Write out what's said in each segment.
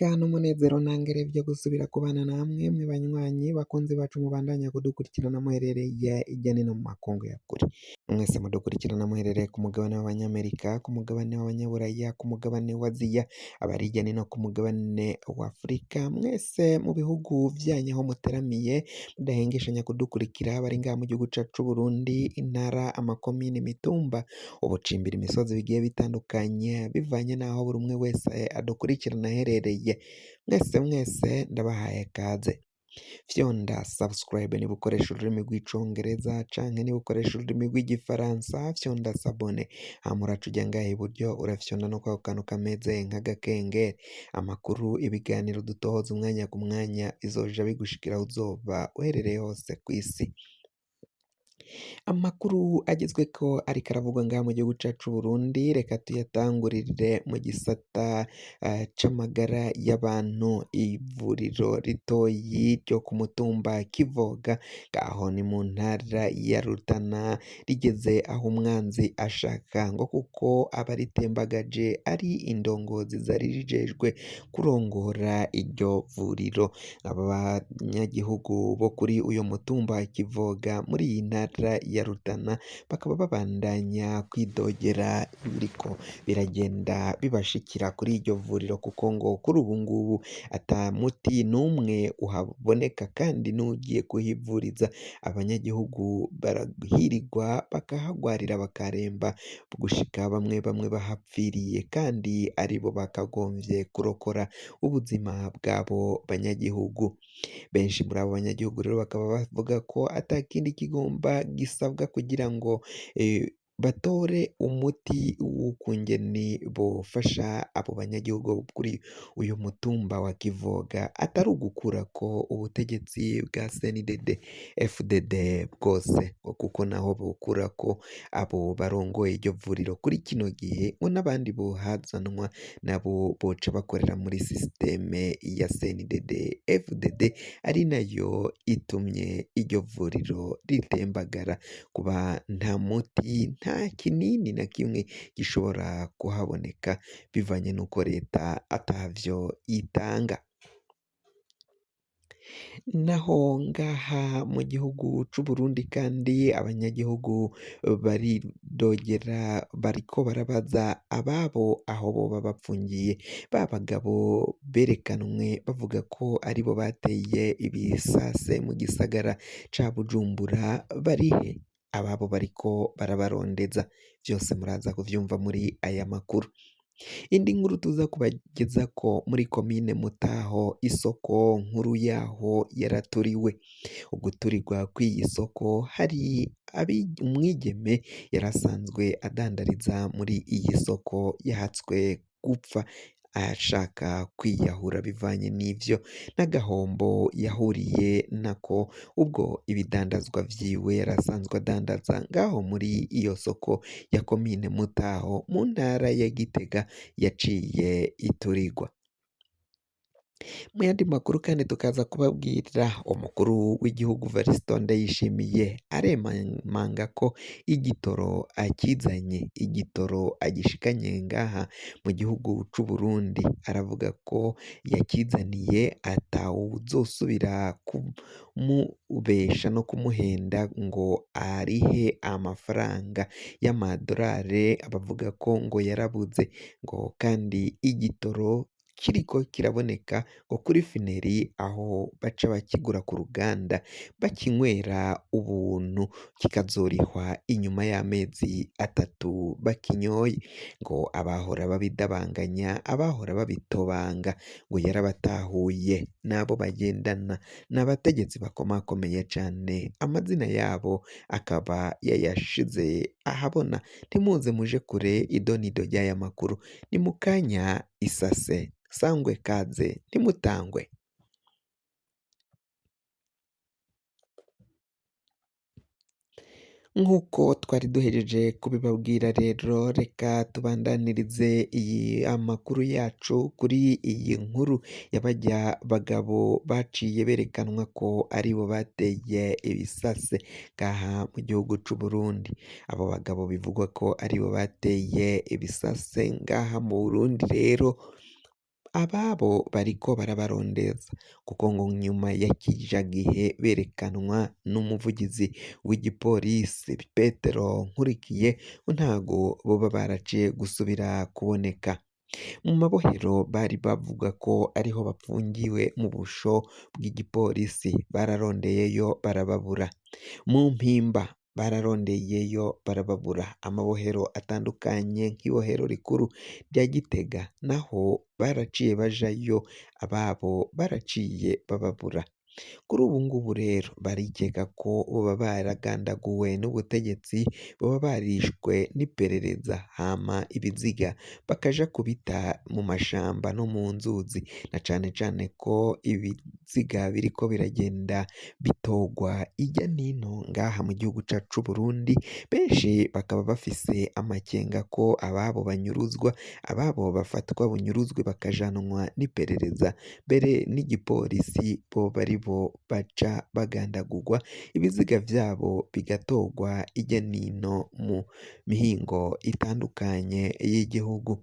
Iteka n'umunezero ntangere vyo gusubira kubana namwe mwe banywanyi bakunzi bacu mubandanya kudukurikirana muherereye irya nino mu makungu ya kure. Mwese mudukurikirana muherereye ku mugabane w'abanyamerika, ku mugabane w'abanyaburaya, ku mugabane wa Aziya, abari hirya nino ku mugabane wa Afurika, mwese mu bihugu vyanyu aho muteramiye mudahengeshanya kudukurikira, abari ngaha mu gihugu cacu c'Uburundi, intara, amakomine, imitumba, ubucimbira imisozi bigiye bitandukanye bivanye n'aho buri umwe wese adukurikirana aherereye. Mwese mwese ndabahaye kaze. Fyonda subscribe niba ukoresha ururimi rw'icongereza canke niba ukoresha ururimi rw'igifaransa fyonda s'abonner, hama uraca uja ngaha iburyo urafyonda no kwako kantu kameze nk'agakengeri. Amakuru, ibiganiro dutohoza umwanya ku mwanya bizoja bigushikira aho uzoba uherereye hose kw'isi. Amakuru agezweko ariko aravugwa ngaha mu gihugu cacu c'Uburundi, reka tuyatangurire mu gisata c'amagara y'abantu. Ivuriro ritoyi ryo ku mutumba Kivoga, ngaho ni mu ntara ya Rutana, rigeze aho umwanzi ashaka ngo kuko abaritembagaje ari indongozi zari zijejwe kurongora iryo vuriro. Aba banyagihugu bo kuri uyo mutumba Kivoga muri iyi ntara ya Rutana bakaba babandanya kwidogera ibiriko biragenda bibashikira kuri iryo vuriro kuko ngo kuri ubu ngubu ata muti n'umwe uhaboneka kandi n'ugiye kuhivuriza abanyagihugu barahirigwa bakahagwarira bakaremba gushika bamwe bamwe bahapfiriye kandi aribo bakagombye kurokora ubuzima bw'abo banyagihugu. Benshi muri abo banyagihugu rero bakaba bavuga ko ata kindi kigomba gisabwa kugira ngo batore umuti w'ukungene bofasha abo banyagihugu bo kuri uyu mutumba wa Kivoga atari ugukurako ubutegetsi bwa CNDD FDD bwose, ngo kuko naho bokurako abo barongoye iryo vuriro kuri kino gihe ngo n'abandi bohazanwa nabo boca bakorera muri sisiteme ya CNDD FDD ari nayo itumye iryo vuriro ritembagara kuba nta muti nta kinini na kimwe gishobora kuhaboneka bivanye n'uko leta atavyo itanga. Naho ngaha mu gihugu c'Uburundi kandi abanyagihugu baridogera bariko barabaza ababo aho boba bapfungiye, ba bagabo berekanwe bavuga ko aribo bateye ibisase mu gisagara ca Bujumbura barihe? Ababo bariko barabarondeza, vyose muraza kuvyumva muri aya makuru. Indi nkuru tuza kubagezako muri komine Mutaho isoko nkuru yaho yaraturiwe. Uguturirwa kw'iyi soko hari umwigeme yarasanzwe adandariza muri iyi soko yahatswe gupfa ashaka kwiyahura bivanye n'ivyo n'agahombo yahuriye nako ubwo ibidandazwa vyiwe yarasanzwe adandaza ngaho muri iyo soko ya komine Mutaho mu ntara ya Gitega yaciye iturirwa. Mu yandi makuru kandi tukaza kubabwira umukuru w'igihugu Variston Ndayishimiye aremanga ko igitoro akizanye, igitoro agishikanye ngaha mu gihugu c'Uburundi, aravuga ko yakizaniye atawuzosubira kumubesha no kumuhenda ngo arihe amafaranga y'amadorare abavuga ko ngo yarabuze, ngo kandi igitoro kiriko kiraboneka ngo kuri fineri aho baca bakigura ku ruganda bakinywera ubuntu kikazorihwa inyuma y'amezi atatu bakinyoye, ngo abahora babidabanganya abahora babitobanga ngo yarabatahuye n'abo bagendana n'abategetsi bakomakomeye cane amazina yabo akaba yayashize ahabona, ntimuze muje kure idonido ry'aya makuru ni mukanya isase sangwe kaze ntimutangwe. Nk'uko twari duhejeje kubibabwira rero reka tubandanirize iyi amakuru yacu kuri iyi nkuru ya bagabo baciye berekanwa ko aribo bateye ibisase ngaha mu gihugu c'u Burundi. Abo bagabo bivugwa ko aribo bateye ibisase ngaha mu Burundi rero Ababo bariko barabarondeza kuko ngo nyuma ya kirya gihe berekanwa n'umuvugizi w'igipolisi Petero Nkurikiye, ngo ntago boba baraciye gusubira kuboneka. Mu mabohero bari bavuga ko ariho bapfungiwe mu busho bw'igipolisi, bararondeyeyo barababura. Mu Mpimba bararondeyeyo barababura. Amabohero atandukanye nk'ibohero rikuru rya Gitega naho baraciye bajayo, ababo baraciye bababura. Kuri ubu ngubu rero barikeka ko boba baragandaguwe n'ubutegetsi, boba barishwe n'iperereza, hama ibiziga bakaja kubita mu mashamba no mu nzuzi, na cane cane ko ibiziga biriko biragenda bitogwa irya nino ngaha mu gihugu cacu c'Uburundi, benshi bakaba bafise amakenga ko ababo banyuruzwa, ababo bafatwa bunyuruzwe bakajanwa n'iperereza, mbere n'igipolisi boba aribo baca bagandagurwa, ibiziga vyabo bigatogwa irya nino mu mihingo itandukanye y'igihugu.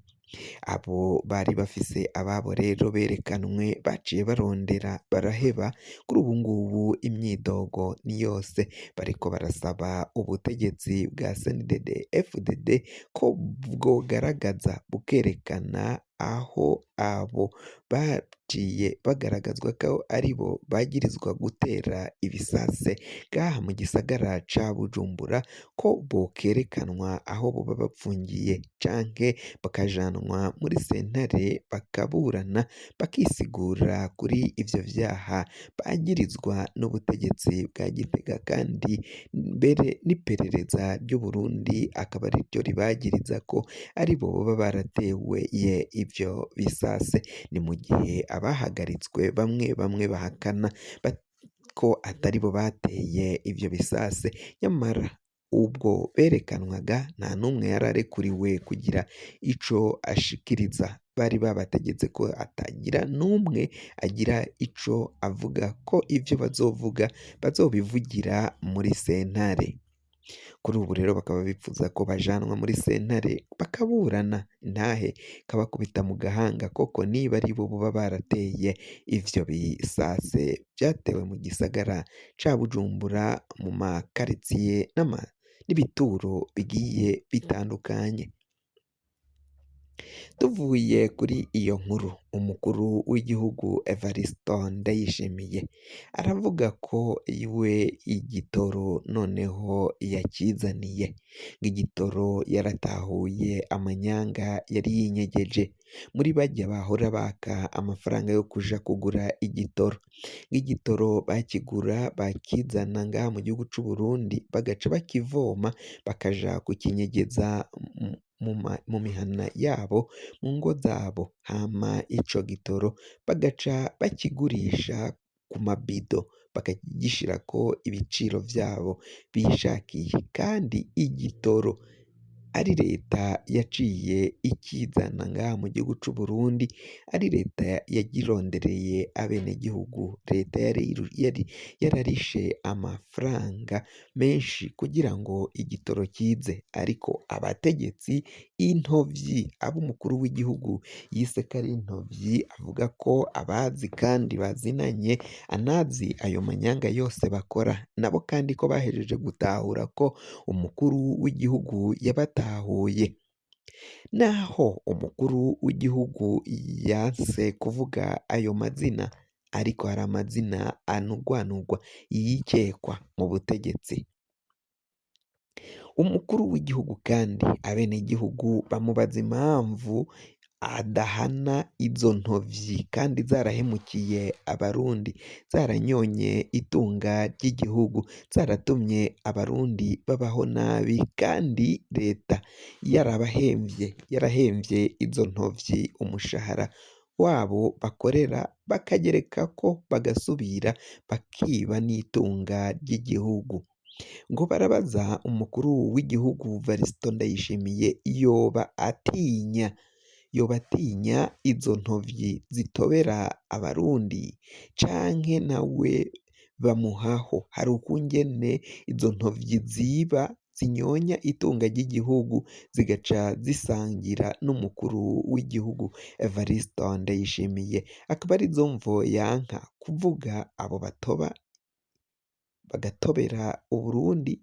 Abo bari bafise ababo rero berekanwe baciye barondera baraheba, kuri ubu ngubu imyidogo ni yose, bariko barasaba ubutegetsi bwa CNDD FDD ko bwogaragaza bukerekana aho abo baciye bagaragazwa ko aribo bagirizwa gutera ibisase ngaha mu gisagara ca Bujumbura, ko bokerekanwa aho boba bapfungiye canke bakajanwa muri sentare bakaburana bakisigura kuri ivyo vyaha bagirizwa n'ubutegetsi bwa Gitega, kandi mbere n'iperereza ry'Uburundi akaba ariryo ribagiriza ko aribo boba baratewe ivyo bisase. Ni mu gihe abahagaritswe bamwe bamwe bahakana ko ataribo bateye ivyo bisase, nyamara ubwo berekanwaga nta n'umwe yari arekuriwe kugira ico ashikiriza, bari babategetse ko atagira n'umwe agira ico avuga, ko ivyo bazovuga bazobivugira muri sentare. Kuri ubu rero bakaba bipfuza ko bajanwa muri sentare bakaburana, intahe ikabakubita mu gahanga koko niba aribo boba barateye ivyo bisase vyatewe mu gisagara ca Bujumbura mu makaritsiye n'ibituro bigiye bitandukanye. Tuvuye kuri iyo nkuru, umukuru w'igihugu Evaristo Ndayishimiye aravuga ko iwe igitoro noneho yakizaniye, ngo igitoro yaratahuye amanyanga yari yinyegeje muri barya bahora baka amafaranga yo kuja kugura igitoro, ngo igitoro bakigura bakizana ngaha mu gihugu c'Uburundi bagaca bakivoma bakaja kukinyegeza mu mihana yabo, mu ngo zabo, hama ico gitoro bagaca bakigurisha ku mabido, bakagishirako ibiciro vyabo bishakiye, kandi igitoro ari leta yaciye ikizana ngaha mu gihugu c'Uburundi, ari leta yagirondereye abenegihugu, leta yari yararishe amafaranga menshi kugira ngo igitoro kize, ariko abategetsi intovyi abo umukuru w'igihugu yise ko ari intovyi, avuga ko abazi kandi bazinanye, anazi ayo manyanga yose bakora, nabo kandi ko bahejeje gutahura ko umukuru w'igihugu yabatahuye. Naho umukuru w'igihugu yanse kuvuga ayo mazina, ariko hari amazina anugwanugwa yikekwa mu butegetsi. Umukuru w'igihugu kandi abenegihugu bamubaza impamvu adahana izo ntovyi kandi zarahemukiye abarundi, zaranyonye itunga ry'igihugu, zaratumye abarundi babaho nabi, kandi leta yarabahemvye, yarahemvye izo ntovyi umushahara wabo bakorera, bakagerekako bagasubira bakiba n'itunga ry'igihugu. Ngo barabaza umukuru w'igihugu Varisito Ndayishimiye yoba atinya, yoba atinya izo ntovyi zitobera abarundi canke nawe bamuhaho, hari ukungene izo ntovyi ziba zinyonya itunga ry'igihugu zigaca zisangira n'umukuru w'igihugu Evariste Ndayishimiye, akaba arizo mvo yanka kuvuga abo batoba bagatobera Uburundi.